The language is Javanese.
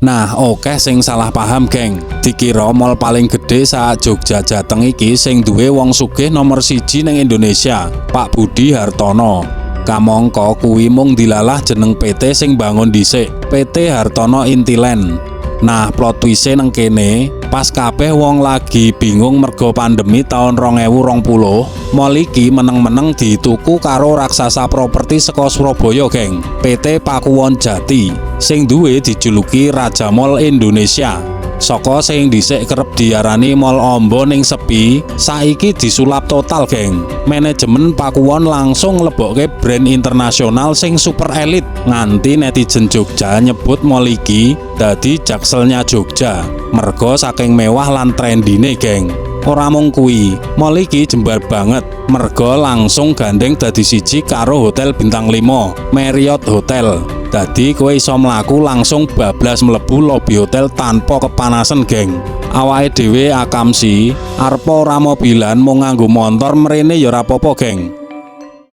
Nah, oke, sing salah paham, geng. Dikira mall paling gede sak Jogja Jateng iki sing duwe wong sugih nomor 1 ning Indonesia, Pak Budi Hartono. Kamangka kuwi mung dilalah jeneng PT sing bangun dhisik, PT Hartono Intiland. Nah, plot twist nang kene, pas kabeh wong lagi bingung mergo pandemi tahun 2020, mall iki meneng-meneng dituku karo raksasa properti saka Surabaya, geng. PT Pakuwon Jati, sing duwe dijuluki Raja Mall Indonesia. Saka sing dhisik kerep diarani mall ombo ning sepi, saiki disulap total, geng. Manajemen Pakuwon langsung nglebokke brand internasional sing super elit, nganti netizen Jogja nyebut mall iki dadi Jakselnya Jogja. Mergo saking mewah lan trendine, geng. Ora mung kuwi, mall iki jembar banget mergo langsung gandeng dadi siji karo hotel bintang 5, Marriott Hotel. Dadi kowe iso mlaku langsung bablas mlebu lobi hotel tanpa kepanasan, geng. Awake dhewe akamsi, arepa ora mobilan, mung nganggo motor mrene ya ora apa-apa, geng.